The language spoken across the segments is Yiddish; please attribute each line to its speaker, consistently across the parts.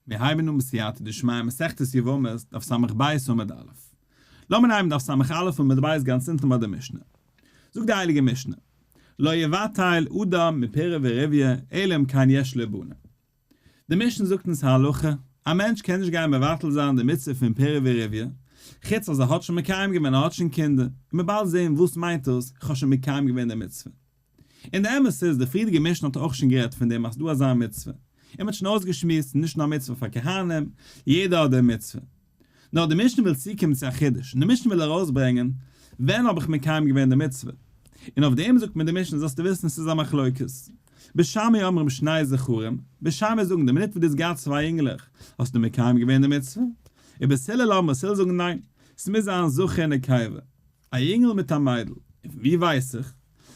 Speaker 1: מיר הייבן אן בסייעתא דשמיא מסכת יבמות דף ס"ב עמוד א'. לאמיר הייבן דף ס"א עמוד ב' גאנץ אונטן ביי די משנה. זאגט די הייליגע משנה, לא יבטל אדם מפריה ורביה אלא אם כן יש לו בנים. די משנה זאגט אונז א הלכה, א מענטש קען נישט גיין מבטל זיין די מצוה פון פריה ורביה, חוץ אז ער האט שוין מקיים געווען ער האט שוין קינדער, און מ'וועט באלד זען וואס מיינט דאס איך האב שוין מקיים געווען די מצוה. און די אמת איז, די פריערדיגע משנה האט אויך שוין גערעדט פון דעם אז ס'דא אזא מצוה, און מ'האט שוין אויסגעשמועסט, ס'איז נישט נאר א מצוה פאר כהנים, יעדער האט די מצוה. נאר די משנה וויל צוקומען צו א חידוש, און די משנה וויל ארויסברענגען, ווען האב איך מקיים געווען די מצוה? און אויף דעם זאגט מיר די משנה, זאלסטו וויסן ס'איז א מחלוקת. בית שמאי אומרים שני זכרים, בית שמאי זאגן די מינוט וואס דו האסט געהאט צוויי יונגלעך, האסטו מקיים געווען די מצוה. און בית הלל אומרים, בית הלל זאגן ניין, ס'מוז זיין זכר און נקבה. א יונגל מיט א מיידל, און פון ווי ווייס איך?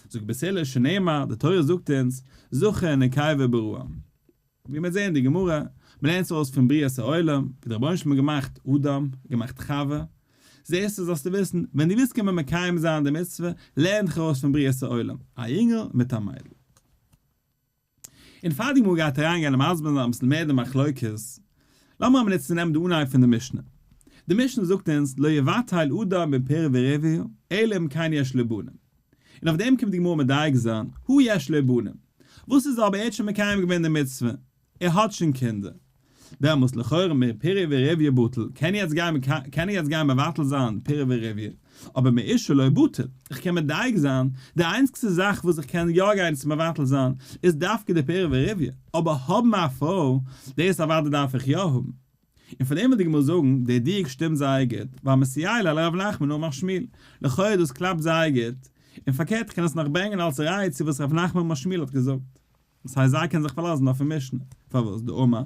Speaker 1: זאגט בית הלל שנאמר, די תורה זאגט אונז, זכר ונקבה בראם. ווי מ'וועט זען אין די גמרא, מ'לערנט עס ארויס פון בריאת העולם, ווי דער רבונו של עולם האט געמאכט אדם, געמאכט חווה. זעסטו זאלסטו וויסן, ווען דו ווילסט קומען מקיים זיין די מצוה, לערן דיך ארויס פון בריאת העולם, א יונגל מיט א מיידל. און פאר די גמרא גייט אריינגיין און מסביר זיין אביסל מער די מחלוקת, לאמיר א מינוט צונעמען די אנהייב פון די משנה. די משנה זאגט אונז לא יבטל אדם מפריה ורביה אלא אם כן יש לו בנים. און אויף דעם קומט די גמרא מדייק זיין, הא יש לו בנים. וואס איז אבער ער האט שוין מקיים געווען די מצוה, ער האט שוין קינדער. דעמאלס לכאורה מפריה ורביה בטל, קען ער יעצט גיין קען ער יעצט גיין מבטל זיין פריה ורביה, אבער מאשה לא בטל, איך קען מדייק זיין, די איינציגסטע זאך וואס איך קען יא גיין צו מבטל זיין איז דווקא די פריה ורביה, אבער האבן א פרוי, דאס אוודאי דארף איך יא האבן. און פאר דעם וויל די גמרא זאגן, דער דיוק שטימט זייער גוט, ווייל מסייע ליה לרב נחמן אמר שמואל, לכאורה דאס קלאפט זייער גוט, און פארקערט איך קען עס נאך ברענגען אלס ראיה צו וואס רב נחמן אמר שמואל האט געזאגט. דאס הייסט זיי קענען זיך פארלאזן אויפן משנה, פארוואס דאמר?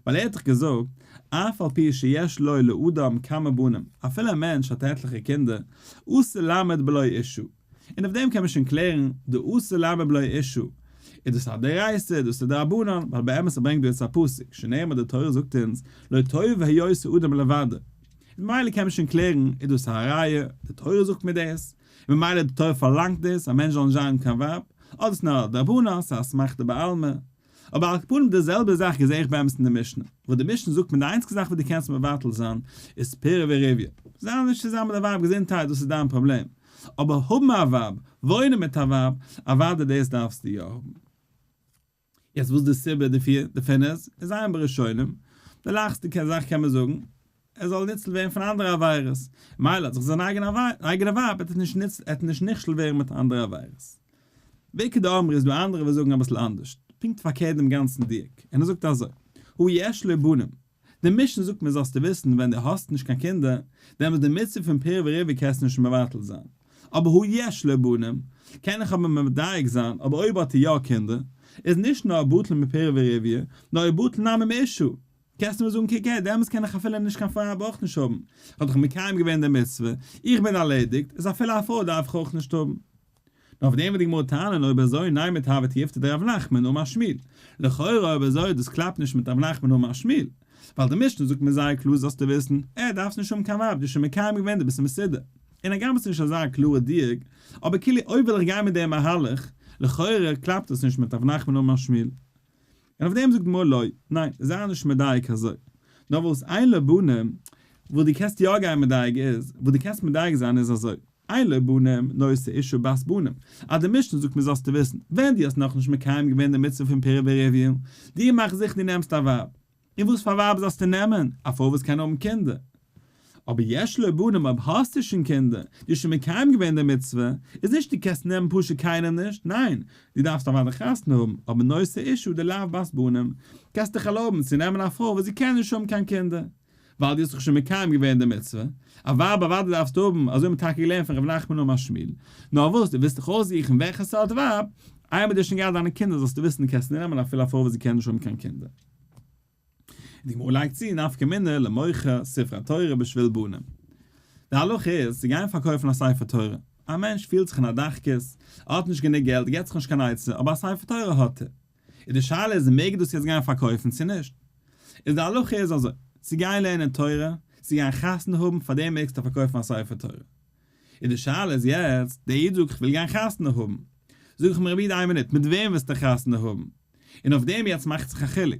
Speaker 1: ווייל ער האט דאך געזאגט, אף על פי שיש לו לאדם כמה בנים, אפילו א מענטש האט עטליכע קינדער, אסור לעמוד בלא אשה, און אויף דעם קען מען שוין קלערן, דאסור לעמוד בלא אשה, איז דאס א דאורייתא, דאס איז דרבנן, ווייל באמת ער ברענגט דא יעצט א פסוק, שנאמר די תורה זאגט אונז, לא טוב היות האדם לבדו, איז ממילא קען מען שוין קלערן, איז דאס א ראיה, די תורה זאגט מיר דאס, און ממילא די תורה פארלאנגט דאס, א מענטש זאל נישט זיין אן קיין ווייב, אדער ס'איז נאר א דרבנן, ס'איז א אסמכתא בעלמא. אבער על כל פנים די זעלבע זאך געזעה איך באמת אין די משנה, וואס די משנה זאגט מיר די איינציגע זאך וואס דו קענסט מבטל זיין איז פריה ורביה, זיי נישט צוזאמען מיט די ווייב געזונטהייט דאס איז דיין פראבלעם, אבער האבן א ווייב, וואוינען מיט א ווייב, אוודאי דאס דארפסטו יא האבן. יעצט וואס די סיבה דערפיר דערפון איז, איז עיין בראשונים, די לייכסטע זאך קען מען זאגן, ער זאל ניצל ווערן פון אנדערע עבירות, מילא האט זיך זיין אייגענע אייגענע ווייב וועט ער נישט ניצל ער וועט נישט נכשל ווערן מיט אנדערע עבירות. ואיכא דאמרי איז דא אנדערע וואס זאגן אביסל אנדערשט, פונקט פארקערט דעם גאנצן דיוק, און ער זאגט אזוי, הא יש לו בנים, די משנה זאגט מיר זאלסטו וויסן ווען דו האסט נישט קיין קינדער, דעמאלס די מצוה פון פריה ורביה קענסטו נישט מבטל זיין. אבער הא יש לו בנים, קען איך אבער מדייק זיין, אבער אויב האט ער יא קינדער, איז נישט נאר בטל מפריה ורביה, נאר בטל נמי מאשה. קענסטו מיר זאגן קוק הער, דעמאלס קען איך אפילו נישט קיין ווייב אויך נישט האבן, איך האב דאך מקיים געווען די מצוה, איך בין ארלעדיגט, איז אפילו א פרוי דארף איך אויך נישט האבן. נאר אויף דעם וועט די גמרא טענה'ן אויב אזוי נימא תיהוי תיובתא דרב נחמן אמר שמואל, לכאורה אויב אזוי דאס קלאפט נישט מיט רב נחמן אמר שמואל, ווייל די משנה זאגט מיר זייער קלאר זאלסטו וויסן, אה דארפסט נישט האבן קיין ווייב דו האסט שוין מקיים געווען דו ביסט מסודר, און הגם עס איז נישט אזא קלארע דיוק, אבער כאילו אויב וויל איך גיין מיט דעם מהלך, לכאורה קלאפט עס נישט מיט רב נחמן אמר שמואל. און אויף דעם זאגט די גמרא לא, ניין, זיי נישט מדייק אזוי. נאר וואס אין לו בנים, וואס דו קענסט יא גיין מדייק איז, וואס דו קענסט מדייק זיין איז אזוי, אין לו בנים, נושא אשה בת בנים, אז די משנה זאגט מיר זאלסטו וויסן, ווען דו האסט נאכנישט מקיים געווען די מצוה פון פריה ורביה, דו מאך זיכער דו נעמסט א ווייב. און וואס פאר ווייב זאלסטו נעמען? א פרוי וואס קען האבן קינדער. אבער יש לו בנים אויב האסטו שוין קינדער, דו האסט שוין מקיים געווען די מצוה, איז נישט דו קענסט נעמען פשוט קיינעם נישט, ניין, דו דארפסט אוודאי חתונה האבן, אבער נושא אשה דלאו בת בנים, קענסט דיך ערלויבן צו נעמען א פרוי וואס זי קען נישט האבן קיין קינדער, ווייל דו האסט דאך שוין מקיים געווען די מצוה, א ווייב אוודאי דארפסטו האבן, אזוי האט מען טאקע געלערנט פון ר' נחמן אמר שמואל, נאר וואס, דו ווילסט דיך אויסזוכן וועלכע סארט ווייב, איינמאל דו האסט שוין געהאט דיינע קינדער זאלסטו וויסן דו קענסט נעמען אפילו א פרוי וואס זי קען נישט האבן קיין קינדער. די גמרא לייגט צו נפקא מינה למוכר ספרי תורה בשביל בנים. די הלכה איז צו גיין פארקויפן א ספר תורה. א מענטש פילט זיך אין א דחקות, ער האט נישט גענוג געלט, געבט זיך נישט קיין עצה, אבער א ספר תורה האט ער. איז די שאלה איז מעג ער דאס יעצט גיין פארקויפן צו נישט? איז די הלכה איז אזוי, צו גיין לערנען תורה, צו גיין חתונה האבן, פאר דעם מעגסטו פארקויפן א ספר תורה. און די שאלה איז יעצט, דער איד זאגט איך וויל גיין חתונה האבן. זאג איך אים רבי איד איין מינוט, מיט וועם ווילסטו חתונה האבן? און אויף דעם יעצט מאכט זיך א חילוק.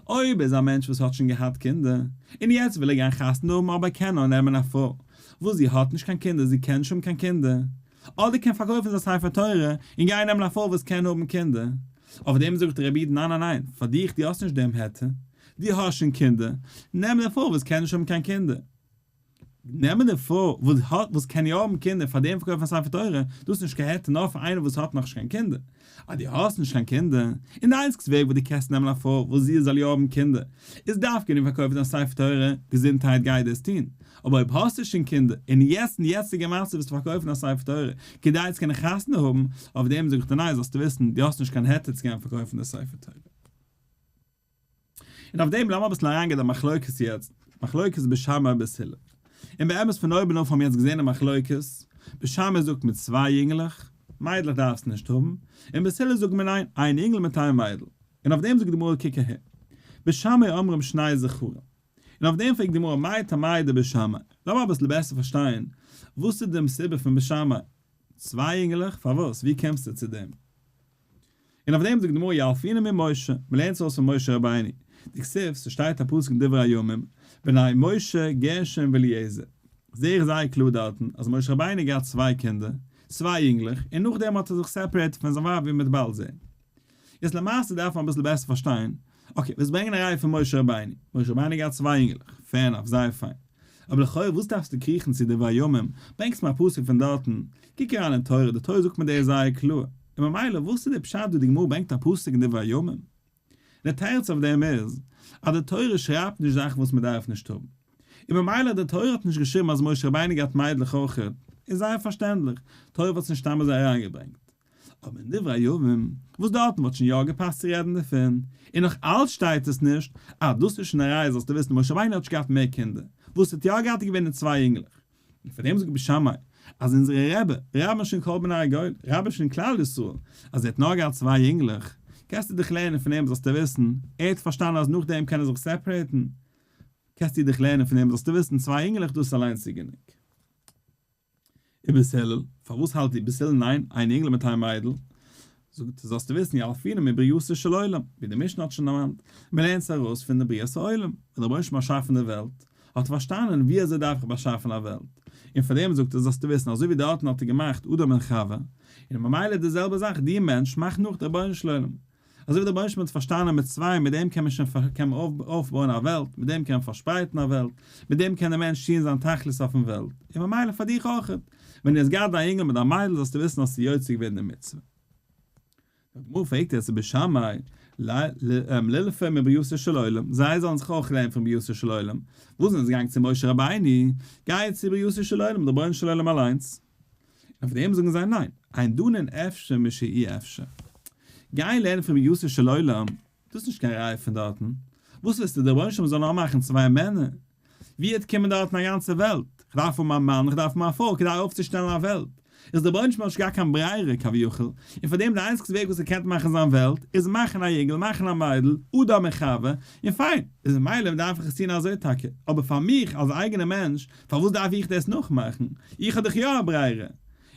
Speaker 1: אויב איז א מענטש וואס האט שוין געהאט קינדער, און יעצט וויל ער גיין חתונה האבן אבער קען נאר נעמען א פרוי וואס זי האט נישט קיין קינדער זי קען נישט האבן קיין קינדער, אדער קען פארקויפן זיין ספר תורה און גיין נעמען א פרוי וואס קען האבן קינדער. אויף דעם זאגט רבי איד ניין ניין ניין, פאר דיך דו האסט נישט דעם היתר, דו האסט שוין קינדער, נעם די פרוי וואס קען נישט האבן קיין קינדער. נעמען די פרוי וואס האט וואס קען יא האבן קינדער פאר דעם פארקויפן א ספר תורה, דאס איז נישט קיין היתר נאר פאר איינער וואס האט נאכנישט קיין קינדער. אז דו האסט נישט קיין קינדער, און די איינציגסטע וועג וואס דו קענסט נעמען א פרוי וואס זי זאל יא האבן קינדער, איז דווקא איר פארקויפן דיין ספר תורה, געזונטהייט גיי דאס טון. אבער אויב האסטו שוין קינדער, און יעצט אין די יעצטיגע מצב ווילסטו פארקויפן א ספר תורה כדי צו קענען חתונה האבן, אויף דעם זאג איך דיר ניין זאלסטו וויסן, דו האסט נישט קיין היתר צו גיין פארקויפן די ספר תורה. און אויף דעם לאמיר אביסל אריינגיין די מחלוקת יעצט, מחלוקת בית שמאי ובית הלל. און באמת פון אויבן אויף האבן מיר יעצט געזען די מחלוקת, בית שמאי זאגט מיט צוויי יונגלעך, מיידלעך דארפסטו נישט האבן, און בית הלל זאגט מען ניין, איין יונגל מיט איין מיידל. און אויף דעם זאגט די גמרא קוק אהער, בית שמאי אומרים שני זכרים. און אויף דעם פרעגט די גמרא מאי טעמא דבית שמאי, לאמיר אביסל בעסער פארשטיין וואס איז דעם סיבה פון בית שמאי, צוויי יונגלעך, פארוואס, ווי קומסטו צו דעם? און אויף דעם זאגט די גמרא ילפינן ממשה, מען לערנט עס אויס פון משה רבינו, דכתיב, ס'שטייט א פסוק אין דברי הימים, בני משה גרשון ואליעזר, זעה איך זייער קלאר דארטן אז משה רבינו האט געהאט צוויי קינדער, צוויי יונגלעך, און נאכדעם האט ער זיך separate ט פון זיין ווייב ווי מען וועט באלד זעהן. יעצט למעשה דארף מען אביסל בעסער פארשטיין, okay, וועסט ברענגען א ראיה פון משה רבינו, משה רבינו האט געהאט צוויי יונגלעך, fair enough, זייער פיין, אבער לכאורה וואס דארפסטו קריכן צו דברי הימים, ברענגסט מיר א פסוק פון דארטן, קוק אריין אין תורה, די תורה זאגט מיר דאס זייער קלאר, און ממילא וואס איז די פשט דא די גמרא ברענגט א פסוק אין דברי הימים? די תירוץ אויף דעם איז, אז די תורה שרייבט נישט זאכן וואס מען דארף נישט האבן, און ממילא די תורה האט נישט געשריבן אז משה רבינו געהאט מיידלעך אויכעט, איז זייער פארשטענדליך, תורה וואלט עס נישט סתם אזוי אריינגעברענגט. אבער אין דברי הימים, וואס דארטן וואלט שוין יא געפאסט צו רעדן דערפון, און נאך אלץ שטייט עס נישט, אה דאס איז שוין א ראיה זאלסטו וויסן משה רבינו האט נישט געהאט מער קינדער, וואס ער האט יא געהאט איז געווען די צוויי יונגלעך. און פאר דעם זאגט בית שמאי אז אונזערע רבי, רבן של כל בני הגולה, רבן של כלל ישראל, אז ער האט נאר געהאט צוויי יונגלעך, קענסטו דיך לערנען פון אים זאלסטו וויסן, ער האט פארשטאנען אז נאכדעם קען ער זיך separate ן, קענסטו דיך לערנען פון אים זאלסטו וויסן צוויי יונגלעך דאס אליינס איז גענוג. ובית הלל, פארוואס האלט די בית הלל ניין, איין אינגל מיט איין מיידל? זאגט ער, זאלסטו וויסן, ילפינן מברייתו של עולם, ווי די משנה האט שוין דערמאנט, מען לערנט עס ארויס פון די בריאת העולם, ווען דער רבונו של עולם האט באשאפן די וועלט, האט ער פארשטאנען ווי אזוי דארף איך באשאפן א וועלט, און פאר דעם זאגט ער, זאלסטו וויסן, אזוי ווי דארטן האט ער געמאכט אדם און חווה, און ממילא די זעלבע זאך, די מענטש מאכט נאך דער רבונו של עולם, אזוי ווי דער רבונו של עולם האט פארשטאנען מיט צוויי, מיט דעם קען מען שוין קען מען אויפבויען א וועלט, מיט דעם קען מען פארשפרייטן א וועלט, מיט דעם קען דער מענטש טון זיין תכלית אויפן וועלט, און ממילא פאר דיך אויך, ווען דו האסט געהאט דיין יונגל מיט דיין מיידל זאלסטו וויסן אז ס'איז יוצא געווען די מצוה. די גמרא פרעגט יעצט בית שמאי לילפו מברייתו של עולם, זיי זאלן זיך אויך לערנען פון ברייתו של עולם, וואס זענען זיי געגאנגען צו משה רבינו, גיי צו ברייתו של עולם, דער רבונו של עולם אליינס. און אויף דעם זאגן זיי ניין, אין דנין אפשר משאי אפשר. גיין לערנען פון ברייתו של עולם, דאס איז נישט קיין ראיה פון דארטן. וואס ווילסטו דער רבונו של עולם זאל נאר מאכן צוויי מענער? ווי וועט קומען דארטן א גאנצע וועלט? איך דארף האבן א מאן, איך דארף האבן א פרוי כדי אויפצושטעלן א וועלט. איז דער רבונו של עולם האט נישט געהאט קיין ברירה כביכול, און פאר דעם די איינציגסטע וועג וואס ער קען מאכן זיין וועלט, איז מאכן א יונגל, מאכן א מיידל, אדם און חווה, און פיין. איז ממילא דארף איך עס טון אזוי טאקע. אבער פאר מיך אלס אייגענע מענטש, פארוואס דארף איך דאס נאכמאכן? איך האב דאך יא א ברירה.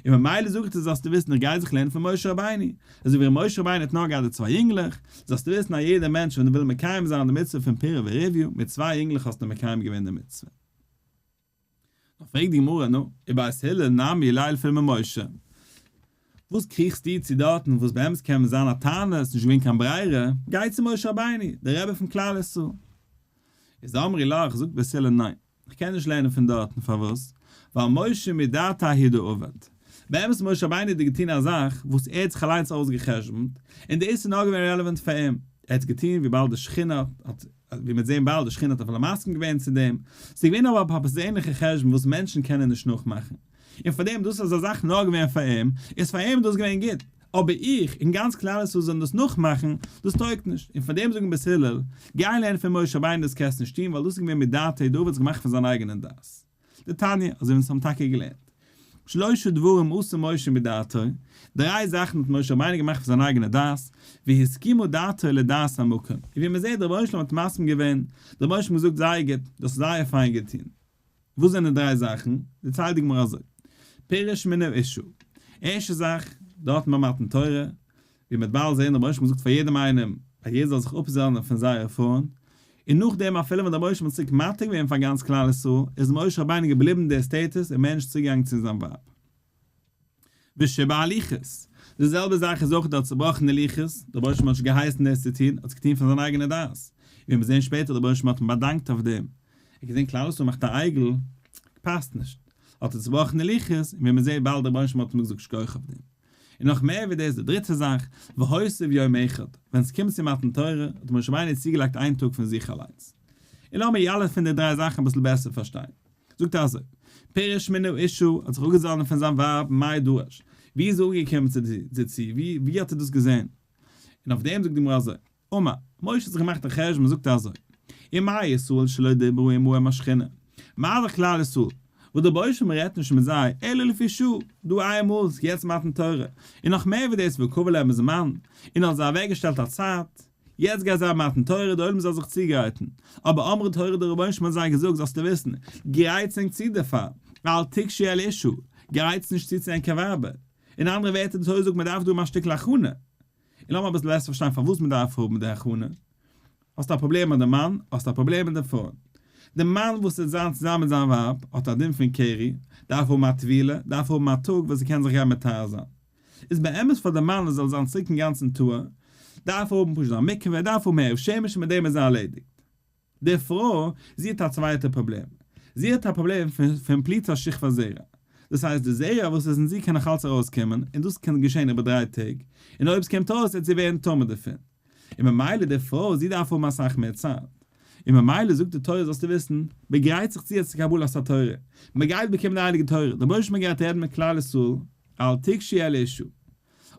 Speaker 1: און ממילא זאג איך דיר זאלסטו וויסן איך גיי זיך לערנען פון משה רבינו. אזוי ווי משה רבינו האט נאר געהאט די צוויי יונגלעך, זאלסטו וויסן א יעדער מענטש ווען ער וויל מקיים זיין די מצוה פון פריה ורביה, מיט צוויי יונגלעך האסטו מקיים געווען די מצוה. נאך פרעגט די גמרא, נו, ובית הלל נמי לילפו ממשה, וואס קריכסטו צו דארטן וואס באמת קען מען זיין א טענה, ס'נישט געווען קיין ברירה, גיי צו משה רבינו, דער רבי פון כלל ישראל. איז אמרי לך, זאגט בית הלל ניין. איך קען נישט לערנען פון דארטן, פארוואס? ווייל משה מדעתיה הוא דעבד. באמת משה רבינו האט געטון א זאך וואס ער האט זיך אליינס אויסגע'חשבונ'ט, און דאס איז נאר געווען רעלעוואנט פאר אים, ער האט עס געטון וויבאלד די שכינה האט, ווי מ'וועט זען באלד, די שכינה האט אפילו מסכים געווען צו דעם, ס'איז געווען אבער א פערזענליכע חשבון וואס מענטשן קענען נישט נאכמאכן, און פאר דעם דאס איז א זאך נאר געווען פאר אים, איז פאר אים דאס געווען גוט. אבער איך און גאנץ כלל ישראל זאלן דאס נאכמאכן, דאס טויגט נישט, און פאר דעם זאגן בית הלל, גיי לערן פון משה רבינו דאס קענסט נישט טון ווייל דאס איז געווען מדעתו דוד האט עס געמאכט פון זיין אייגענעם דעת. דתניא, אזוי ווי אונז האבן טאקע געלערנט. שלשה דברים עשה משה מדעתו, דריי זאכן האט משה רבינו געמאכט פון זיין אייגענע דעת, והסכימה דעתו לדעת המקום, און ווי מען זעט דער רבונו של עולם האט מסכים געווען, דער רבונו של עולם האט געזאגט זייער גוט, דו האסט זייער פיין געטון. וואס זענען די דריי זאכן? דערציילט די גמרא אזוי, פירש מן האשה, ערשטע זאך, דארט ביי מתן תורה, ווי מ'וועט באלד זען, דער רבונו של עולם זאגט פאר יעדעם איינעם, אז יעדער זאל זיך אפזאנדערן פון זייערע פרויען, און נאכדעם אפילו ווען דער רבונו של עולם האט צוריק מתיר געווען פאר גאנץ כלל ישראל, איז משה רבינו געבליבן דער status און מער נישט צוגעגאנגען צו זיין ווייב. ושיבר הלוחות. די זעלבע זאך איז אויך דער צובראכענע לוחות, דער רבונו של עולם האט נישט געהייסן דאס צו טון, האט עס געטון פון זיין אייגענע דעת. ווי מיר זעען שפעטער דער רבונו של עולם האט אים באדאנקט אויף דעם. ער האט געזען כלל ישראל מאכט א עגל, פאסט נישט. האט ער צובראכן די לוחות, און ווי מען זעט באלד דער רבונו של עולם האט אים געזאגט שכוח אויף דעם. און נאך מער ווי דאס די דריטע זאך, והוסיף יום אחד, ווען עס קומט צו מתן תורה, האט משה רבינו צוגעלייגט איין טאג פון זיך אליינס. און לאמיר אלע פון די דריי זאכן אביסל בעסער פארשטיין. זאגט ער אזוי, פירש מן האשה האט זיך אפגעזאנען פון זיין ווייב מאי דרש, ווי איז ער אנגעקומען צו דערצו, ווי האט ער דאס געזען? און אויף דעם זאגט די גמרא אזוי, אמר, משה האט זיך געמאכט א חשבון זאגט ער אזוי, ומה ישראל שלא דיברו עמהם השכינה, מה דאך כלל ישראל, וואס דער רבוש"ע רעדט נישט מיט זיי, אלא לפי שעה, דא איינמאל, יעצט מתן תורה, און נאך מער ווי דאס וקבע להם זמן, און האט זיי אוועקגעשטעלט א צייט, יעצט גייט זיין מתן תורה, די עולם זאל זיך צוגרייטן, אבער אמרה תורה דער רבונו של עולם האט זיי געזאגט זאלסטו וויסן, גרייטס ענק צו דערפאר, ואל תגשו אל אשה, גרייטס נישט צו צו ענקער ווייבער. אין אנדערע ווערטער די תורה זאגט מען דארף דא האבן א שטיקל הכנה. און לאמיר אביסל בעסער פארשטיין פארוואס מען דארף האבן די הכנה. האסט א פראבלעם מיט די מאן, האסט א פראבלעם מיט די פרוי. די מאן וואס וועט זיין צוזאמען מיט זיין ווייב האט א דין פון קרי, דארף האבן א טבילה, דארף האבן א טאג וואס ער קען זיך גיין מטהר זיין. איז באמת פאר די מאן עס זאל זיין צוריק אינגאנצן טהור, דארף ער האבן פשוט א מקווה, ער דארף האבן הערב שמש און מיט דעם איז ער ערלעדיגט. די פרוי, זי האט א צווייטע פראבלעם. זי האט א פראבלעם פון פליטת שכבת זרע. דאס הייסט די זרע וואס איז אין זי קען נאך אלץ ארויסקומען, און דאס קען געשען איבער דריי טעג, און אויב עס קומט ארויס וועט זי ווערן טמא דערפון. און ממילא די פרוי, זי דארף האבן אסאך מער צייט. און ממילא זאגט די תורה זאלסטו וויסן, מען גרייט זיך צו יעצט צו קבלת התורה, מען גייט באקומען די הייליגע תורה, דער רבונו של עולם גייט רעדן מיט כלל ישראל, אל תגשו אל אשה.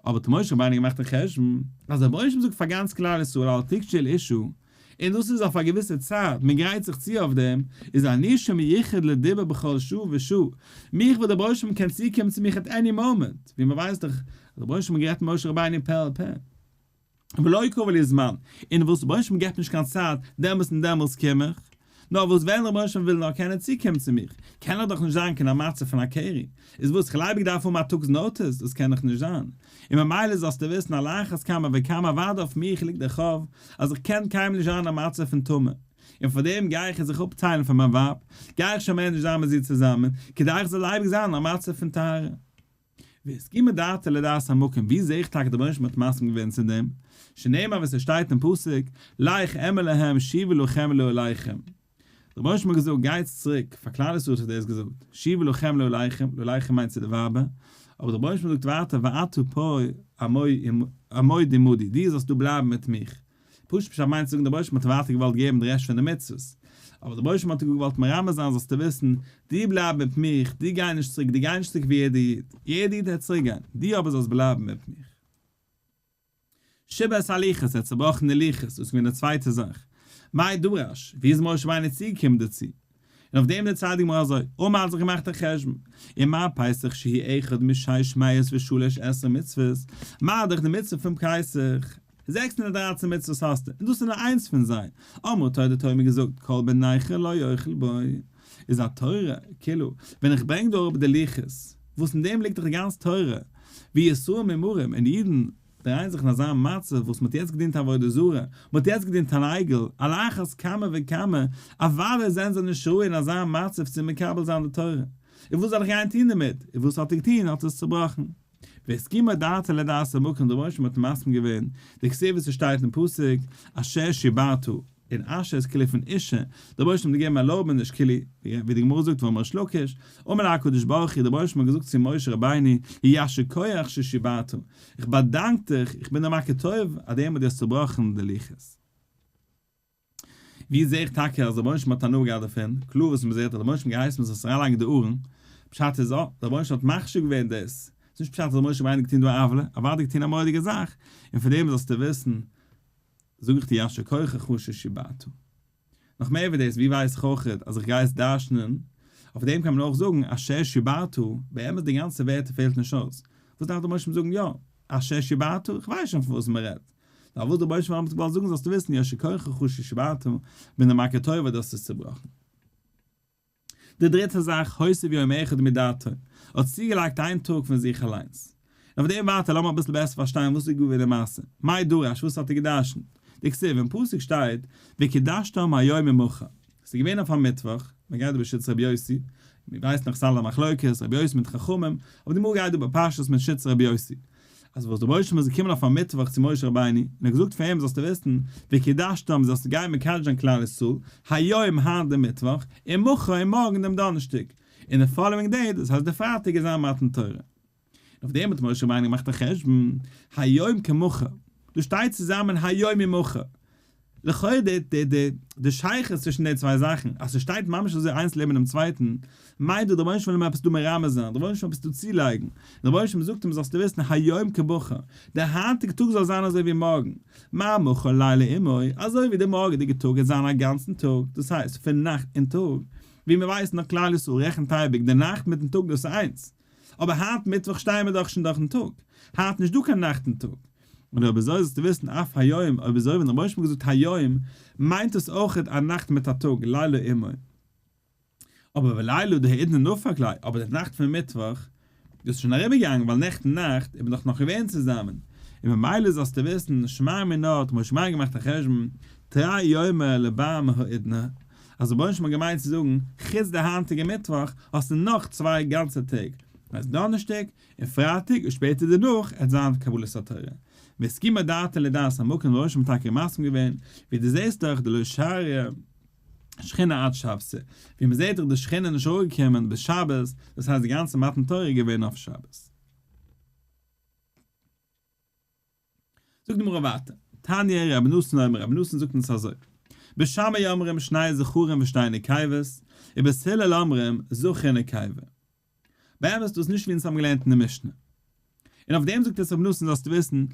Speaker 1: אבער האט משה רבינו געמאכט א חשבון, אז דער רבונו של עולם זאגט פאר גאנץ כלל ישראל אל תגשו אל אשה, און דאס איז אויף א געוויסע צייט, מען גרייט זיך צו אויף דעם, איז אני שמיוחד לדיבור בכל שעה ושעה, מיך וואס דער רבונו של עולם קען צוקומען צו מיך at any moment, ווי מען ווייסט דאך אז דער רבונו של עולם האט גערעדט מיט משה רבינו פה אל פה. ולא קבע לי זמן, און וואס רבונו של עולם געבט נישט קיין צייט, דעמאלס און דעמאלס קום איך, נאר וואס ווען רבונו של עולם וויל נאר קענען צוקומען צו מיך, קען איך דאך נישט זיין קיין א מצב פון א קרי, איז וואס כ'ל אייביג דארף האבן א טאג'ס notice, דאס קען דאך נישט זיין, און ממילא זאלסטו וויסן על אחת כמה וכמה אוודאי אויף מיך ליגט דער חוב, אז איך קען קיינמאל נישט זיין אין א מצב פון טומאה, און פאר דעם גיי איך זיך אפטיילן פון מיין ווייב, גיי איך שוין מער נישט זיין מיט זי צוזאמען, כדי איך זאל אייביג זיין אין א מצב פון טהרה. והסכימה דעתו לדעת המקום, ווי זעה איך טאקע דער רבונו של עולם האט מסכים געווען צו דעם? שנאמר ווי ס'שטייט אין פסוק, לך אמור להם שובו לכם לאהליכם. דער רבונו של עולם האט געזאגט, גייטס צוריק, פאר כלל ישראל האט ער דאס געזאגט, שובו לכם לאהליכם, לאהליכם מיינט צו די ווייבער, אבער דער רבונו של עולם זאגט ווייטער ואתה פה עמוד עמדי, דו זאלסט דא בלייבן מיט מיך, פשוט פשט מיינט צו זאגן דער רבונו של עולם האט ווייטער געוואלט געבן די רעשט פון די מצוות, אבער דער רבונו של עולם האט געוואלט מרמז זיין זאלסטו וויסן, דו בלייב מיט מיך, דו גיי נישט צוריק, דו גיי נישט צוריק ווי יעדער איד, יעדער איד העט צוריק גיין, דו אבער זאלסט בלייבן מיט מיך. שיבר את הלוחות, ער האט צובראכן די לוחות, דאס איז געווען די צווייטע זאך. מאי דרש, ווי איז משה רבינו צוגעקומען דערצו? און אויף דעם דערציילט די גמרא אזוי, אמר האט זיך געמאכט א חשבון, ומה פסח שהוא אחד משש מאות ושלש עשרה מצוות, מה דאך די מצוה פון פסח, 613 מצוות האסטו, און דאס איז נאר איינס פון זיי, אמרה תורה די תורה מיר געזאגט, כל בן נכר לא יאכל בו, איז א תורה, כאילו, ווען איך ברענג דא אראפ די לוחות, וואס אין דעם ליגט דאך די גאנצע תורה, ווי ישראל ממרים און אידן דרייען זיך אין אזא מצב וואס מ'האט יעצט געדינט עבודה זרה, מ'האט יעצט געדינט אן עגל, על אחת כמה וכמה, אוודאי זענען זיי נישט ראוי אין אזא מצב צו מקבל זיין די תורה. און וואס זאל איך גיין טון דערמיט? און וואס האט ער געטון? האט ער עס צובראכן. והסכימה דעתו לדעת המקום, דער רבונו של עולם האט מסכים געווען, דכתיב וואס עס שטייט אין פסוק, אשר שיברת, און אשר איז כאילו פון אישה, דער רבונו של עולם האט געגעבן ערלויבעניש כאילו, ווי די גמרא זאגט ואמר ריש לקיש, אמר לה הקדוש ברוך הוא, דער רבונו של עולם האט געזאגט צו משה רבינו, יישר כח ששיברת, איך באדאנק דיך, איך בין דיר מכיר טוב, אז דעם וואס דו האסט צובראכן די לוחות. ווי זעה איך טאקע אז דער רבונו של עולם האט הנאה געהאט דערפון? קלאר וואס מען זעט אז דער רבונו של עולם האט געהייסן מען זאל עס אריינלייגן אין די ארון, פשט איז אה, דער רבונו של עולם האט מחשיב געווען דאס, ס'איז נישט פשט אז דער משה רבינו האט געטון דא א עוולה, אוודאי געטון א מורא'דיגע זאך, און פון דעם זאלסטו וויסן, זאג איך דיר יישר כוחך ששיברת. נאך מער ווי דאס, ווי ווייס איך אויך אז איך גיי עס דרש'נען? אויף דעם קען מען אויך זאגן אשר שיברת, באמת די גאנצע ווערטער פעלט נישט אויס, וואס דארף דער משה זאגן יא, אשר שיברת, איך ווייס שוין פון וואס מען רעדט, נאר וואס דער רבונו של עולם האט געוואלט זאגן זאלסטו וויסן יישר כוחך ששיברת, בין דיר מכיר טובה דו האסט עס צובראכן. די דריטע זאך, הוסיף יום אחד מדעתו, האט צוגעלייגט איין טאג פון זיך אליינס. און אויף דעם ווייטער לאמיר אביסל בעסער פארשטיין וואס איז געווען די מעשה. מאי דרש, וואס האט ער גע'דרש'נט? דכתיב, אין פסוק שטייט, וקידשתם היום ומחר. ס'איז געווען אויף א מיטוואך, מען גייט דא בשיטת רבי יוסי, מיר ווייסן נאך ס'אלע מחלוקת, רבי יוסי מיט חכמים, אבער די גמרא גייט דא בפשטות מיט שיטת רבי יוסי. אז וואס דער רבונו של עולם איז געקומען אויף א מיטוואך צו משה רבינו, און האט געזאגט פאר אים זאלסטו וויסן, וקידשתם זאלסטו גיין מקדש זיין כלל ישראל, היום היינט דעם מיטוואך, און מחר און מארגן דעם דאנערשטאג, און די following day, דאס הייסט די פרייטאג איז זיין מתן תורה. און אויף דעם האט משה רבינו געמאכט א חשבון, היום כמחר, דא שטייט צוזאמען היום ומחר, לכאו' די די די די שייכות צווישן די צוויי זאכן, אז ס'שטייט ממש אזוי איינס לעבן דעם צווייטן, מיינט דא דער רבונו של עולם עפעס דא מרמז זיין, דער רבונו של עולם עפעס דא צולייגן, דער רבונו של עולם זאגט אים זאלסטו וויסן היום כמחר, דער היינטיגע טאג זאל זיין אזוי ווי מארגן, מה מחר לילה עמו, אזוי ווי דער מארגעדיגע טאג וועט זיין א גאנצן טאג, דאס הייסט פון נאכט און טאג, ווי מיר ווייסן דאך כלל ישראל רעכנט אייביג די נאכט מיטן טאג דאס איז איינס, אבער היינט מיטוואך שטייען מיר דאך שוין דורכן טאג, היינט נישט דא קיין נאכט און טאג. און אויב אזוי זאלסטו וויסן אף היום, אויב אזוי ווען דער רבונו של עולם האט געזאגט היום, מיינט דאס אויכעט א נאכט מיט א טאג, לילה עמו. אבער ולילה דהאידנא נפק ליה, אבער די נאכט פון מיטוואך, דאס איז שוין אריבערגעגאנגען ווייל נעכטן נאכט איז מען דאך נאך געווען צוזאמען, און ממילא זאלסטו וויסן, שמע מינה האט משה רבינו געמאכט א חשבון, תרי יומי לבר מהאידנא, אז רבונו של עולם האט געמיינט צו זאגן, חוץ די היינטיגע מיטוואך, האסטו נאך צוויי גאנצע טעג, דאס הייסט דאנערשטאג און פרייטאג און שפעטער דערנאך עט זיין קבלת התורה. והסכימה דעתו לדעת המקום רבונו של עולם האט טאקע מסכים געווען, ווי דו זעסט דאך דלא שריא שכינה עד שבתא, ווי מען זעט דאך די שכינה איז נישט אראפגעקומען ביז שבת, דאס הייסט די גאנצע מתן תורה איז געווען אויף שבת. זאגט די גמרא ווייטער, תניא רבי נתן אומר, רבי נתן זאגט אונז אזוי, בית שמאי אומרים שני זכרים ושתי נקבות, ובית הלל אומרים זכר ונקבה. באמת דאס איז נישט ווי אונז האבן געלערנט אין די משנה. און אויף דעם זאגט עס רבי נתן זאלסטו וויסן,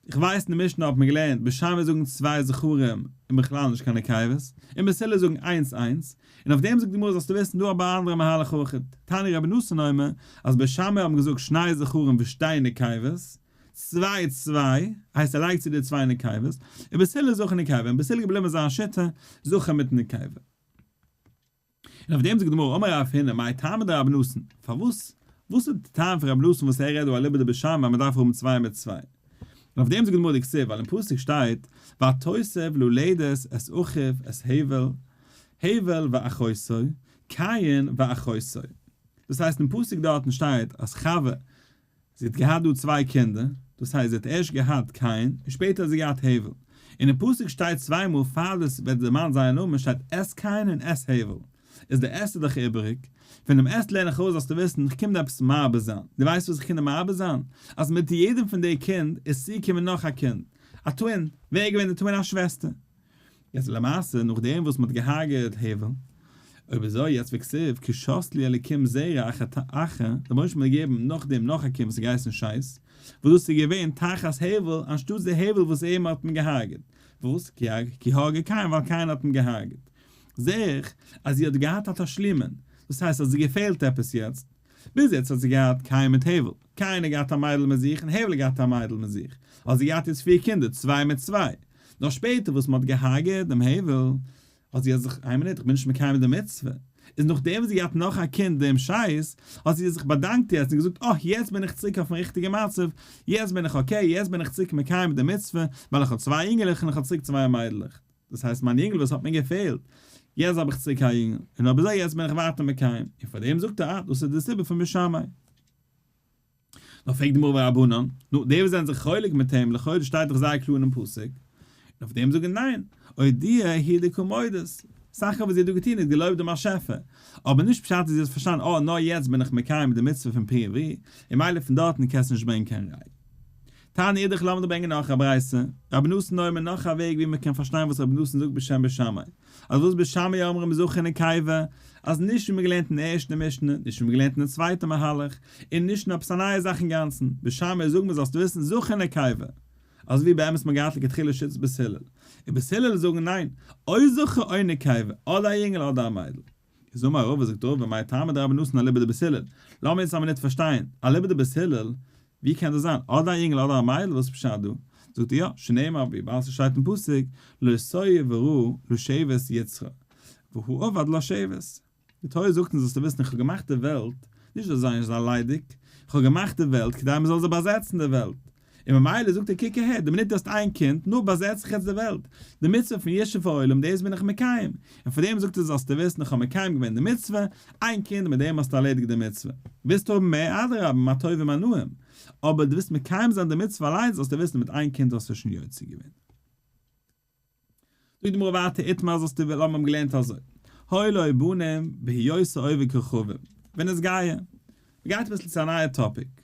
Speaker 1: איך ווייס אין די משנה האט מען געלערנט בית שמאי זאגן צוויי זכרים און בכלל נישט קיין נקבות, און בית הלל זאגן איינס איינס, און אויף דעם זאגט די גמרא זאלסטו וויסן דא אבער א אנדערע מהלך אויך, תניא רבי נתן אומר אז בית שמאי האבן געזאגט שני זכרים ושתי נקבות, צוויי צוויי, הייסט ער לייגט צו די צוויי נקבות, און בית הלל זכר נקבה, און בית הלל געבליבן זיין שיטה, זכר מיט נקבה. און אויף דעם זאגט די גמרא אמר רב הונא מאי טעמא דרבי נתן, פארוואס, וואס איז די טעם פון רבי נתן וואס ער רעדט דא אליבא דבית שמאי אז מען דארף האבן צוויי מיט צוויי? און אויף דעם זאגט די גמרא דכתיב ווייל אין פסוק שטייט ותוסף ללדת את אחיו את הבל, הבל ואחותו, קין ואחותו. דאס הייסט אין פסוק דארטן שטייט אז חוה זי האט געהאט דא צוויי קינדער, דאס הייסט זי האט ערשט געהאט קין און שפעטער האט זי געהאט הבל, און אין פסוק שטייט צוויי מאל פאר דאס ווערט דערמאנט זייער נאמען שטייט את קין און את הבל, איז די את איז דאך איבעריג, פון דעם את לערן איך ארויס זאלסטו וויסן איך קום דיר עפעס מרבה זיין, דו ווייסט וואס איך קום דיר מרבה זיין? אז מיט יעדעם פון די קינד איז צוגעקומען נאך א קינד, א twin, ווער איז געווען די twin? א שוועסטער. יעצט למעשה נאכדעם וואס מ'האט געהארגעט הבל, אויב אזוי יעצט וכתיב כי שת לי אלקים זרע אחר אחר, דער רבונו של עולם האט געגעבן נאכדעם נאך א קינד וואס האט געהייסן שת, וואס דאס איז געווען תחת הבל אנשטאטס די הבל וואס אים האט מען געהארגעט, וואס? כי הרגו קין ווייל קין האט אים געהארגעט. זעה איך אז זי האט געהאט א תשלומין, דאס הייסט אז זי געפעלט עפעס יעצט, ביז יעצט האט זי געהאט קין מיט הבל, קין האט געהאט א מיידל מיט זיך און הבל האט געהאט א מיידל מיט זיך, האט זי געהאט יעצט פיר קינדער, צוויי מיט צוויי. נאר שפעטער וואס מען האט געהארגעט דעם הבל, האט זי זיך, איין מינוט, איך בין נישט מקיים די מצוה. איז נאכדעם וואס זי געהאט נאך א קינד דעם שת, האט זי זיך באדאנקט יעצט און געזאגט, אה, יעצט בין איך צוריק אויפן ריכטיגע מצב, יעצט בין איך okay, יעצט בין איך צוריק מקיים די מצוה, ווייל איך האב צוויי יונגעלעך און איך האב צוריק צוויי מיידלעך. דאס הייסט מיין יונגל וואס האט מיר געפעלט, יעצט האב איך צוריק א יונגל, און אויב אזוי יעצט בין איך ווייטער מקיים, און פאר דעם זאגט ער אה דאס איז די סיבה פון בית שמאי. נאר פרעגט די גמרא ורבנן, נו די וואס זענען זיך חולק מיט אים לכאורה שטייט דאך זייער קלאר אינעם פסוק, און אויף דעם זאגן ניין, אודויי הוא דקא מודית, סך הכל וואס זי האט דא געטון איז געלויבט דעם באשעפער, אבער נישט פשט אז זי האט פארשטאנען אה נאר יעצט בין איך מקיים די מצוה פון פריה ורביה, און מילא פון דארטן קענסטו נישט ברענגען קיין ראי'. תניא אידך לאמיר דא ברענגען נאך א ברייתא, רבי נתן אומר נאך א וועג ווי מען קען פארשטיין וואס רבי נתן זאגט בשם בית שמאי, אז וואס בית שמאי אומרים זכר ונקבה, אז נישט ווי מען געלערנט אין די ערשטע משנה, נישט ווי מען געלערנט אין די צווייטע מהלך, און נישט נאר עפעס א נייע זאך אינגאנצן, בית שמאי זאגן מען זאלסט וויסן זכר ונקבה, אזוי ווי באמת מען געהאט לכתחילה שיטת בית הלל, און בית הלל זאגן ניין, או זכר או נקבה, אדער א יונגעל אדער א מיידל. איז אמר רבא זאגט רבא מאי טעמא דרבי נתן אליבא דבית הלל, לאמיר יעצט א מינוט פארשטיין, אליבא דבית הלל, ווי קען דאס זיין, אדער א יונגל אדער א מיידל, וואס איז פשט דא? זאגט ער יא, שנאמר וויבאלד ס'שטייט אין פסוק, לא תהו ורעה לשבת יצרה, והא עבד לשבת. די תורה זאגט אונז זאלסטו וויסן איך האב געמאכט די וועלט, נישט זאל זיין זיין ליידיג, איך האב געמאכט די וועלט כדי מ'זאל זיך באזעצן די וועלט. און ממילא זאגט ער קוק אהער, די מינוט דו האסט איין קינד, נו באזעץ זיך יעצט די וועלט, די מצוה פון ישוב העולם דאס בין איך מקיים, און פאר דעם זאגט ער זאלסטו וויסן איך האב מקיים געווען די מצוה, איין קינד מיט דעם האסטו ערלעדיגט די מצוה, ווילסט האבן מער אדרבה מה טוב ומה נעים, אבער דו ווילסט מקיים זיין די מצוה אליינס זאלסטו וויסן מיט איין קינד האסטו שוין יוצא געווען. זאגט די גמרא ווייטער איתמר זאלסטו וועלן האבן געלערנט אזוי, היו לו בנים בהיותו עובד כוכבים, ונתגייר. מ'גייט אביסל צו א נייע topic.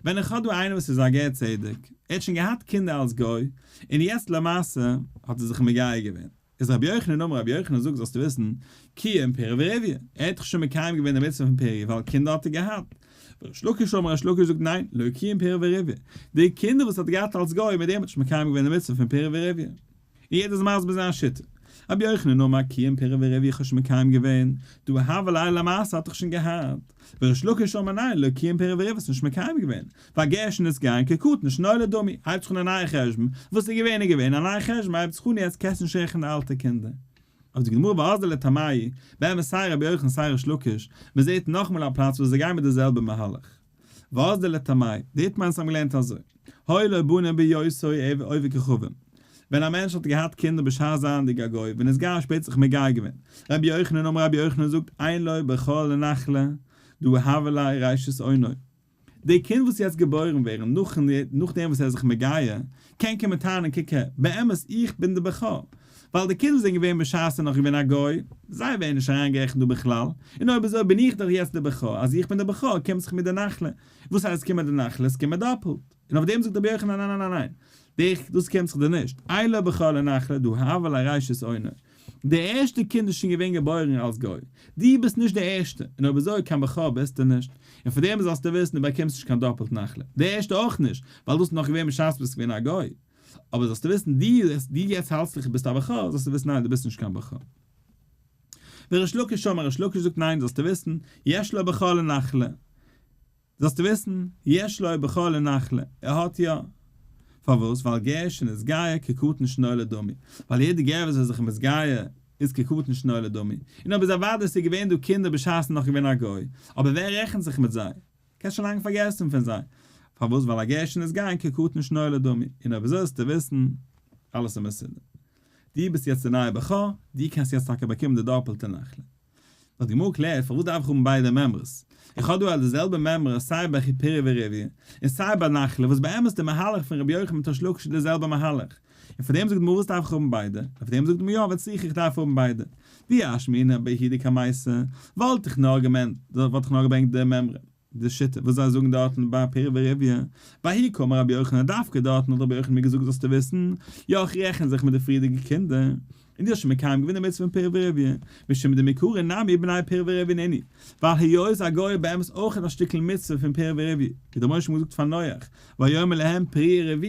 Speaker 1: ווען איך האב דא איינער וואס איז א גר צדק, ער האט שוין געהאט קינדער אלס גוי, און יעצט למעשה האט ער זיך מגייר געווען, איז רבי יוחנן אמר רבי יוחנן זאגט זאלסטו וויסן, קיים פריה ורביה, ער האט דאך שוין מקיים געווען די מצוה פון פריה ווייל קינדער האט ער געהאט. וריש לקיש אמר ריש לקיש זאגט ניין, לא קיים פריה ורביה, די קינדער וואס ער האט געהאט אלס גוי מיט דעם האט נישט מקיים געווען די מצוה פון פריה ורביה. און יעדער איז מסביר זיין שיטה. רבי יוחנן אמר קיים פריה ורביה איך האב שוין מקיים געווען, דהא הוה ליה למעשה האט איך שוין געהאט. וריש לקיש אמר ניין לא קיים פריה ורביה האסט נישט מקיים געווען, ווייל גר שנתגייר כקטן שנולד דמי, הייבט זיך אן א נייע חשבון, וואס איז געווען איז געווען, א נייע חשבון הייבט זיך אן יעצט קענסט נישט רעכענען די אלטע קינדער. אויף די גמרא ואזדא לטעמייהו, באמת סיי רבי יוחנן סיי ריש לקיש, מען זעט נאכאמאל א פלאץ וואס זיי גייען מיט די זעלבע מהלך. ואזדא לטעמייהו, דאיתמר אונז האבן געלערנט אזוי, היו לו בנים בהיותו עובד כוכבים, ווען א מענטש האט געהאט קינדער בשעת זייענדיג א גוי, ונתגייר שפעטער זיך מגייר געווען, רבי יוחנן אמר רבי יוחנן זאגט אין לו בכור לנחלה, דהא הוה ליה ראשית אונו. די קינד וואס יעצט געבוירן ווערן נאכן נאכדעם וואס ער איז זיך מגייר, קען קומען טענה'ן קוק הער, באמת איך בין די בכור, ווייל די קינדער וואס זענען געווען בשעת ער איז נאך געווען א גוי, זיי ווערן נישט אריינגערעכנט דא בכלל, און אויב אזוי בין איך דאך יעצט די בכור, אז איך בין די בכור קומט זיך מיר די נחלה, וואס הייסט קומט מיר די נחלה, עס קומט מיר דאפלט, און אויף דעם זאגט רבי יוחנן ניין ניין ניין ניין, דאס קומט זיך דיר נישט, אין לו בכור לנחלה דהא הוה ליה ראשית אונו, די ערשטע קינד איז שוין געווען געבוירן אלס גוי, דו ביסט נישט די ערשטע, און אויב אזוי קיין בכור ביסטו נישט, און פאר דעם זאלסטו וויסן דו באקומסט נישט קיין דאפלט נחלה, די ערשטע אויך נישט, ווייל דאס איז נאך געווען בשעת ביסט געווען א גוי, אבער זאלסטו וויסן דו דו יעצט האלטסט דיך ביסט א בכור, זאלסטו וויסן ניין דו ביסט נישט קיין בכור. וריש לקיש אמר ריש לקיש זאגט ניין זאלסטו וויסן, יש לו בכור לנחלה. זאלסטו וויסן, יש לו בכור לנחלה, ער האט יא. פארוואס? ווייל גר שנתגייר כקטן שנולד דמי. ווייל יעדע גר וואס איז זיך מתגייר איז כקטן שנולד דמי. און אויב איז אוודאי ס'איז געווען דא קינדער בשעת נאך געווען א גוי, אבער ווער רעכנט זיך מיט זיי? קענסט שוין לאנג פארגעסן פון זיי. פארוואס? ווייל א גר שנתגייר כקטן שנולד דמי. און אויב אזוי זאלסטו וויסן, אלעס איז מסודר. דו ביסט יעצט די נייע בכור, דו קענסט יעצט טאקע באקומען די דאפעלטע נחלה. נאר די גמרא קלערט פארוואס דארף איך האבן ביידע מימרות? איך האב דא די זעלבע מימרא סיי ביי פריה ורביה און סיי ביי נחלה וואס באמת די מהלך פון רבי יוחנן מיט ריש לקיש איז די זעלבע מהלך און פאר דעם זאגט די גמרא וואס דארף איך האבן ביידע? און פאר דעם זאגט די גמרא יא וצריכא איך דארף האבן ביידע. דאי אשמעינן בההיא דקמייתא וואלט איך נאר געמיינט וואלט איך נאר געברענגט די מימרא. די שיטה וואס זיי זאגן דארטן ביי פריה ורביה, בההיא קאמר רבי יוחנן דווקא דארטן האט רבי יוחנן מיר געזאגט זאלסטו וויסן, יא איך רעכן זיך מיט די פריערדיגע קינדער, און דו האסט שוין מקיים געווען די מצוה פון פריה ורביה, משום דמעיקרא נמי בני פריה ורביה נינהו, ווייל היות א גוי באמת אויך האט א שטיקל מצוה פון פריה ורביה, ווי דער רבונו של עולם האט געזאגט פאר נח, ויאמר להם פרו ורבו,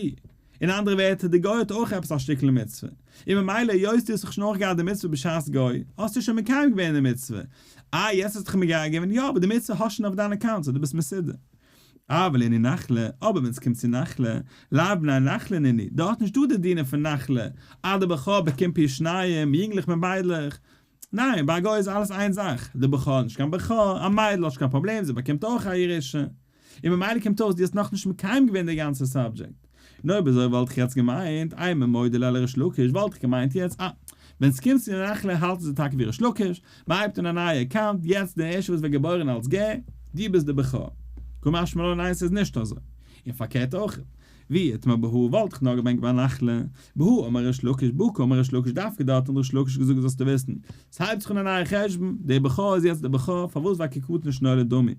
Speaker 1: אין אנדערע ווערטער, די גוי האט אויך עפעס א שטיקל מצוה, און ממילא היות דו האסט זיך שוין אויך געהאט די מצוה בשעת גוי, האסטו שוין מקיים געווען די מצוה. אה, יעצט האסטו דיך מגייר געווען, יא, אבער די מצוה האסט שוין אויף דיין account, so דו ביסט מסודר. אבל לענין נחלה, אבער ווען ס'קומט צו נחלה, לאו בני נחלה נינהו, דארט נישט דא די דינים פון נחלה, אז די בכור באקומט פי שניים, יונגלעך מיט מיידלעך. ניין, ביי א גוי איז אלעס איין זאך, די בכור האט נישט קיין בכור, א מיידל האט נישט קיין פראבלעם, זי באקומט אויך א ירושה. און ממילא קומט אויס דו האסט נאכנישט מקיים געווען די גאנצע subject. און אויב אזוי וואלט איך יעצט געמיינט, אימא מודה ליה לריש לקיש, וואלט איך געמיינט יעצט, אה, ווען ס'קומט צו די נחלה האלטן זיי טאקע ווי ריש לקיש, מ'הייבט אן א נייע account, יעצט דער ערשטער וואס ווערט געבוירן אלס גר, דו ביסט די בכור. קא משמע לן ניין ס'איז נישט אזוי. און פארקערט אויך. ואי איתמר בהא וואלט איך נאר געברענגט ביי נחלה, בהא אמר ריש לקיש, בהא קאמר ריש לקיש דווקא דארט האט ריש לקיש געזאגט זאלסטו וויסן, ס'הייבט זיך אן א נייע חשבון, דער בכור איז יעצט דער בכור, פארוואס ווייל כקטן שנולד דמי.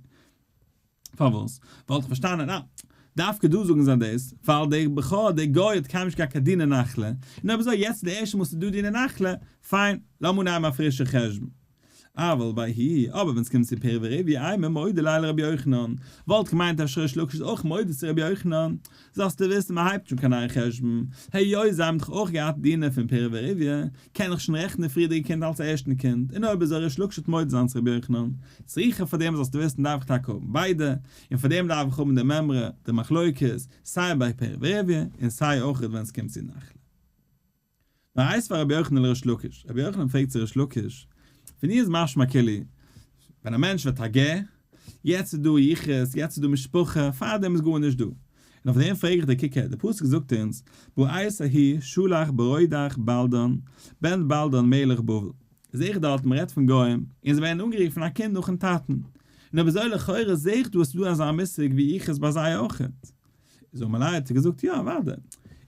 Speaker 1: פארוואס? וואלט איך פארשטאנען אה, דווקא דא זאגן זיי דאס, ווייל דער בכור, דער גוי האט קיינמאל נישט געהאט קיין דיני נחלה, און אויב אזוי יעצט איז די ערשטע מאל ס'איז דא דיני נחלה, פיין, לאמיר נעמען א פרישע חשבון. אבל בההיא, אבער ווען ס'קומט צו פריה ורביה אימא מודה ליה לרבי יוחנן, וואלט געמיינט אז ריש לקיש איז אויך מודה צו רבי יוחנן, זאלסטו וויסן מ'הייבט שוין קיין נייע חשבון, היות זיי האבן דאך אויך געהאט דינים פון פריה ורביה, קען איך שוין רעכענען די פריערדיגע קינד אלס ערשטן קינד, און אויב אזוי ריש לקיש וועט מודה זיין צו רבי יוחנן, צריכא פאר דעם זאלסטו וויסן דארף איך טאקע האבן ביידע, און פאר דעם דארף איך האבן די מימרא, די מחלוקת, סיי ביי פריה ורביה, און סיי אויך ווען ס'קומט צו נחלה. נאר איתיביה רבי יוחנן לריש לקיש, רבי יוחנן פרעגט צו ריש לקיש, פון איר איז משמע כאילו, ווען א מענטש ווערט א גר, יעצט איז דא יחוס, יעצט איז דא משפחה, פארדעם איז גארנישט דא. און אויף דעם פרעג איך דיר, קוק הער, דער פסוק זאגט אונז, בעת ההיא שלח ברודך בלדן בן בלדן מלך בבל, זעה איך דארט מען רעדט פון גוים, און זיי ווערן אנגערופן א קינד נאכן טאטן, און אויב אזוי לכאורה זעה איך דא אז ס'איז דא אזא מושג ווי יחוס ביי זיי אויכעט. איז אמר ליה האט ער געזאגט יא אוודאי,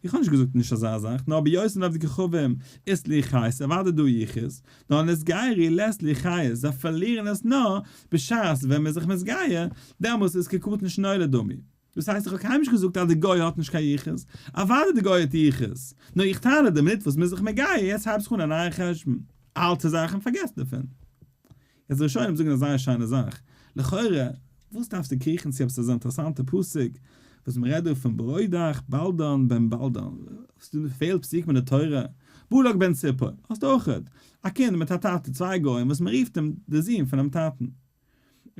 Speaker 1: איך האב נישט געזאגט נישט אזא זאך, נאר בהיותן עובדי כוכבים אית להו חיות אוודאי דא יחוס, נאר נתגיירו לית להו חיות, זיי פארלירן עס נאר בשעת ווען מ'איז זיך מתגייר, דעמאלס איז כקטן שנולד דמי. דאס הייסט איך האב קיינמאל נישט געזאגט אז די גוי האט נישט קיין יחוס, אוודאי די גוי האט יחוס, נאר איך טענה די מינוט וואס מ'איז זיך מגייר יעצט הייבט זיך אן א נייע חשבון, אלטע זאכן פארגעס דערפון. יעצט די ראשונים זאגן א זייער שיינע זאך, לכאורה וואס דארפסטו קריכן צו עפעס אזא אינטערעסאנטע פסוק וואס מ'רעדט דא פון ברודך בלדן בן בלדן, וואס דא פעלט פסוקים אין די תורה, בלק בן ציפור האסטו אויכעט, א קינד מיט א טאטע צוויי גוים וואס מ'רופט אים די זון פונעם טאטן.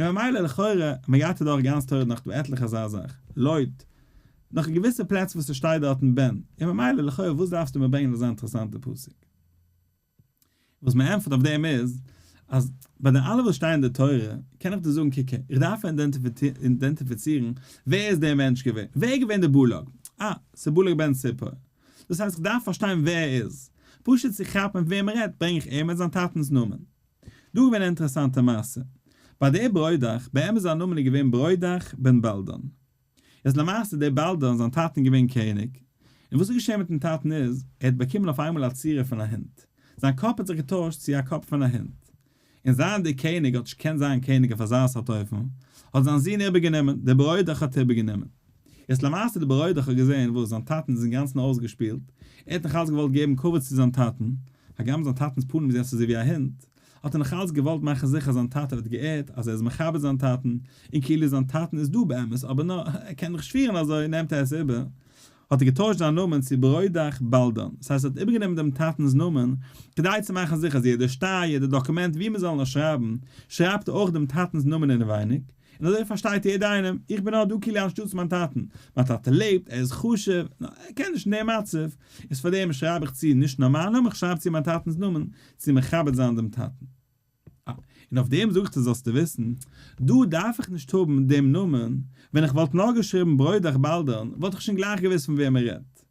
Speaker 1: און ממילא לכאורה מען גייט אדורך גאנץ תורה נאך דא עטליכע אזא זאך, לויט נאך געוויסע פלעצער וואס ס'שטייט דארטן בן, און ממילא לכאורה וואס דארפסטו מיר ברענגען אזא אינטערעסאנטע פסוק? וואס מען ענטפערט אויף דעם איז, אז ביי די אלע וואס שטייען אין די תורה, קען איך דיר זאגן קוק הער, איך דארף אידענטיפיצירן ווער איז דער מענטש געווען, ווער איז געווען דער בלק? אה, ס'איז בלק בן ציפור. דאס הייסט איך דארף פארשטיין ווער ער איז. פשוט צו כאפן פון וועם מען רעדט ברענג איך אים מיט זיין טאטנ'ס נאמען. דא געווען א אינטערעסאנטע מעשה. ביי דער ברודך, באמת זיין נאמען איז געווען ברודך בן בלדן. איז למעשה דער בלדן זיין טאטן געווען קעניג, און וואס איז געשען מיטן טאטן איז, ער האט באקומען אויף איינמאל א צורה פון א הונט. זיין קאפ האט זיך געטוישט צו א קאפ פון א הונט. און זייענדיג קעניג האט נישט געקענט זיין קעניג אויף אזא סארט אופן, האט זיין זון איבערגענומען, דער ברודך האט איבערגענומען. איז למעשה דער ברודך האט געזען וואס זיין טאטן איז אינגאנצן אויסגעשפילט, ער האט נאך אלץ געוואלט געבן כבוד צו זיין טאטן, הגם זיין טאטנס פנים איז יעצט אזוי ווי א הונט, האט ער נאך אלץ געוואלט מאכן זיכער אז זיין טאטע ווערט געערט, אז ער איז מכבד זיין טאטן, און כאילו זיין טאטן איז דא באמת, אבער נאר ער קען זיך נישט פירן אזוי, נעמט ער עס איבער. האט ער געטוישט זיין נאמען צו ברודך בלדן, דאס הייסט ער האט איבערגענומען דעם טאטנס נאמען, כדי צו מאכן זיכער אז יעדע שטר, יעדע דאקומענט ווי מען זאל נאר שרייבן, שרייבט ער אויך דעם טאטנס נאמען אינעווייניג, און אזוי פארשטייט יעדער איינעם, איך בין נאר דא כאילו אנשטאטס מיין טאטן, מיין טאטע לעבט, ער איז חשוב, נאר ער קען נישט אין דעם מצב, איז פאר דעם שרייב איך צו נישט נאר מיין נאמען, איך שרייב צו מיין טאטנס נאמען, צו מכבד זיין דעם טאטן. אה, און אויף דעם זאג איך דיר זאלסטו וויסן, דא דארף איך נישט האבן דעם נאמען, ווען איך וואלט נאר געשריבן ברודך בלדן, וואלט איך שוין גלייך געוואוסט פון וועם מען רעדט.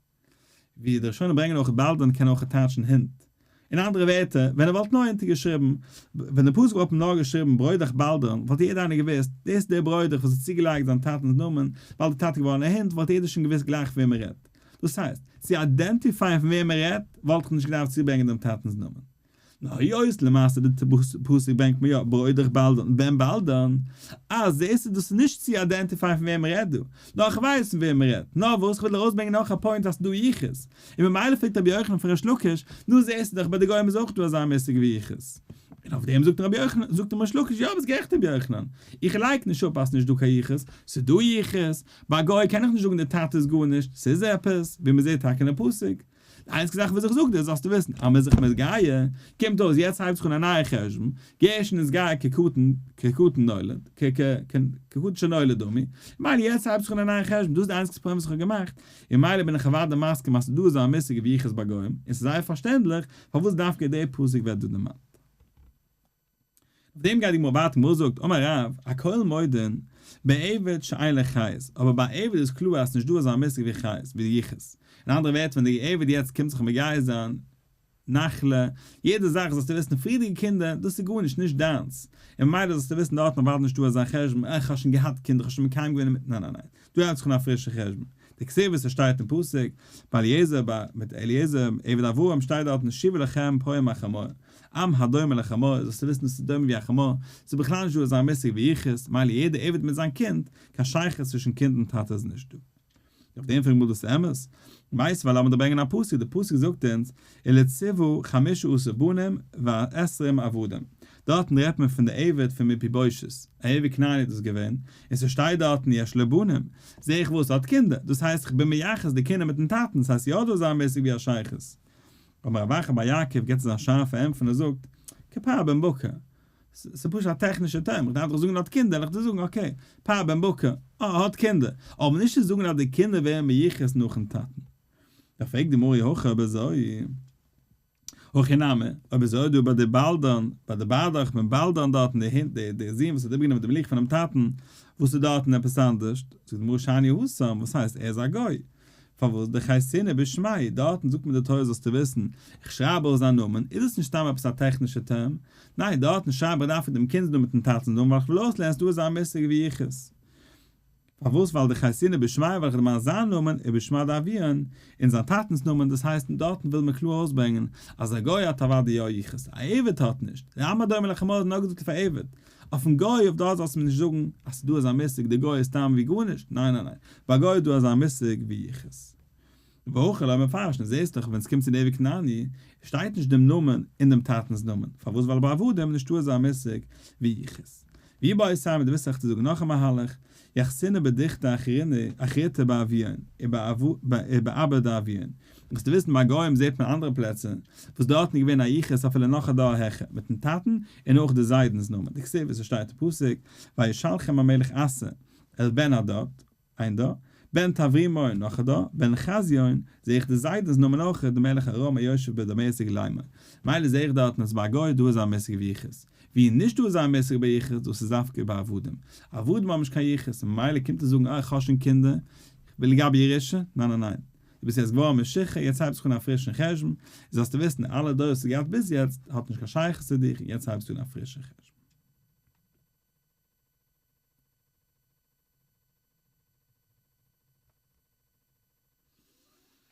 Speaker 1: ווי די ראשונים ברענגען אויך בלדן קען אויך טייטשן הונט. אין אנדערע ווערטער, ווען ער וואלט נאר אונטערגעשריבן, ווען דער פסוק וואלט נאר געשריבן ברודך בלדן, וואלט יעדער איינער געוואוסט, דאס איז דער ברודך וואס האט צוגעלייגט זיין טאטנ'ס נאמען, ווייל דער טאטע איז געווארן א הונט, וואלט יעדער שוין געוואוסט גלייך פון וועם מען רעדט. דאס הייסט, צו איידענטיפייען פון וועם מען רעדט, וואלט איך נישט געדארפט צוברענגען דעם טאטנ'ס נאמען. נאר היות למעשה די פסוק ברענגט מיר יא ברודך בלדן בן בלדן, אז זעסטו דאס איז נישט צו איידענטיפייען פון וועם מ'רעדט דא, נאר איך ווייס פון וועם מ'רעדט, נאר וואס כ'וויל ארויסברענגען נאך א point אז ס'דא יחוס, און ממילא פרעגט רבי יוחנן פון ריש לקיש, נו זעסטו דאך ביי די גוים איז אויך דא אזא מושג ווי יחוס. און אויף דעם זאגט רבי יוחנן, זאגט אים ריש לקיש, יא ביסט גערעכט רבי יוחנן, איך לייג נישט אפ אז ס'נישט דא קיין יחוס, ס'דא יחוס, ביי א גוי קען איך נישט זאגן די טאטע איז גארנישט, ס'איז עפעס, ווי מ'זעט טאקע אין די פסוק, די איינציגע זאך וואס איך זאג דיר זאלסטו וויסן אז מ'איז זיך מתגייר, קומט אויס יעצט הייבט זיך אן א נייע חשבון, גר שנתגייר כקטן, כקטן נולד, כ כ כקטן שנולד דמי, ממילא יעצט הייבט זיך אן א נייע חשבון, דאס איז די איינציגסטע פראבלעם וואס איך האב געמאכט, און ממילא בין איך אוודאי מסכים אז ס'איז דא אזא מושג ווי יחוס ביי גוים, און ס'איז זייער פארשטענדליך פארוואס דווקא דער פסוק ווערט דא דערמאנט. אויף דעם גייט די גמרא ווייטער, גמרא זאגט, אמר רב, הכל מודין בעבד שאין לו חיות, אבער ביי עבד איז קלאר אז ס'נישט דא אזא מושג ווי חיות, ווי יחוס. אין אנדערע ווערטער ווען די עבד יעצט קומט זיך מגייר זיין, נחלה, יעדע זאך זאלסטו וויסן פריערדיגע קינדער, דאס איז גארנישט, נישט דיינס, און ממילא זאלסטו וויסן דארטן אוודאי נישט דא אזא חשבון, אה, כ'האב שוין געהאט קינדער, כ'האב שוין מקיים געווען מיט, ניין ניין ניין, דא הייבט זיך אן א פרישע חשבון. דכתיב וואס עס שטייט אין פסוק, ביי אליעזר, ביי מיט אליעזר עבד אברהם שטייט דארטן השיבה לכם פועם החמור, עם הדומה לחמור, זאלסטו וויסן דאס איז דומה ווי א חמור, ס'איז בכלל נישט דא אזא מושג ווי יחוס, מילא יעדער עבד מיט זיין קינד, קיין שייכות צווישן קינד און טאטע איז נישט דא. אויף דעם פרעגט גמרא דאס איז אמת? מיתיבי לאמיר דיר ברענגען א פסוק, די פסוק זאגט אונז, ולציבא חמשה עשר בנים ועשרים עבדים, דארטן רעדט מען פון די עבד פון מפיבושת, א עבד כנעני איז דאס געווען, און ס'שטייט דארטן יש לו בנים, זעה איך וואס האט קינדער, דאס הייסט איך בין מייחס די קינדער מיטן טאטן, ס'הייסט יא דא אזא מושג ווי א שייכות. אבער רב אחא בר יעקב גיבט אזא שארפע ענטפער און ער זאגט, כפר בן בקר, ס'איז פשוט א טעכנישע term, איך דארף דאך זאגן ער האט קינדער, וועל איך דיר זאגן okay, פר בן בקר, אה ער האט קינדער, אבער נישט צו זאגן אז די קינדער ווערן מיוחס נאכן טאטן. דאך פרעגט די גמרא אי הכי אויב אזוי. הכי נמי, אויב אזוי דא ביי די בלדן, ביי די ברדך בן בלדן דארטן די הינט די די זון וואס האט איבערגענומען די מלוכה פונעם טאטן, וואס איז דארטן עפעס אנדערשט? זאגט די גמרא שאני התם, וואס הייסט ער איז א גוי? פארוואס דחייתינהו בשמיה, דארטן זאגט מיר די תורה זאלסטו וויסן, איך שרייב אויס זיין נאמען, איז עס נישט סתם עפעס א טעכנישע term, ניין דארטן שרייב איך דווקא דעם קינד'ס נאמען מיטן טאטנ'ס נאמען ווייל איך וויל אויסלערנען ס'דא אזא מושג ווי יחוס. פארוואס ווייל דחייתינהו בשמיה ווייל איך דערמאן זיין נאמען ובשמיה דאבוהון און זיין טאטנ'ס נאמען דאס הייסט דארטן וויל מען קלאר אויסברענגען אז א גוי האט אוודאי יא יחוס א עבד האט נישט די עם הדומה לחמור איז נאר געזאגט אויף א עבד אויפן גוי אויף דארט זאלסטו מיר נישט זאגן אז ס'איז דא אזא מושג די גוי איז סתם ווי גארנישט ניין ניין ניין ביי א גוי איז דא אזא מושג ווי יחוס. והכא לא מפרש, און זעסט דאך ווען ס'קומט צו די עבד כנעני, שטייט נישט דעם נאמען און דעם טאטנ'ס נאמען, פארוואס ווייל ביי עבדים איז נישטא אזא מושג ווי יחוס. ואיבעית אימא דו ווילסט זיך צו זאגן נאך א מהלך, יחסינהו בדוכתא אחריתא באבוהון, ובאבא דאבוהון. וואס דו ווילסט ביי גוים זעט מען אנדערע פלעצער וואס דארטן איז געווען א יחוס אפילו נאך א דור העכער, מיטן טאטן און אויך די זיידנ'ס נאמען, דכתיב ווי ס'שטייט אין פסוק, וישלחם המלך אסא אל בן הדד, איין דור, בן טברימון נאך א דור, בן חזיון, זעה איך די זיידענס נאמען אויך, די מלך ארם היושב בדמשק לאמר. מילא זעה איך דארטן אז ביי א גוי איז דא אזא מושג ווי יחוס. ווי נישט דא אזא מושג ביי יחוס, דאס איז דווקא ביי עבדים. עבדים האבן נישט קיין יחוס, ממילא קומט ער זאגן אה איך האב שוין קינדער, איך וויל לגבי ירושה, ניין ניין ניין. דו ביסט יעצט געווארן משוחרר, יעצט הייבט זיך אן א פרישן חשבון, זאלסטו וויסן אלע דורות וואס געהאט ביז יעצט האט נישט קיין שייכות צו דיך, יעצט הייבסטו אן א פרישן חשבון.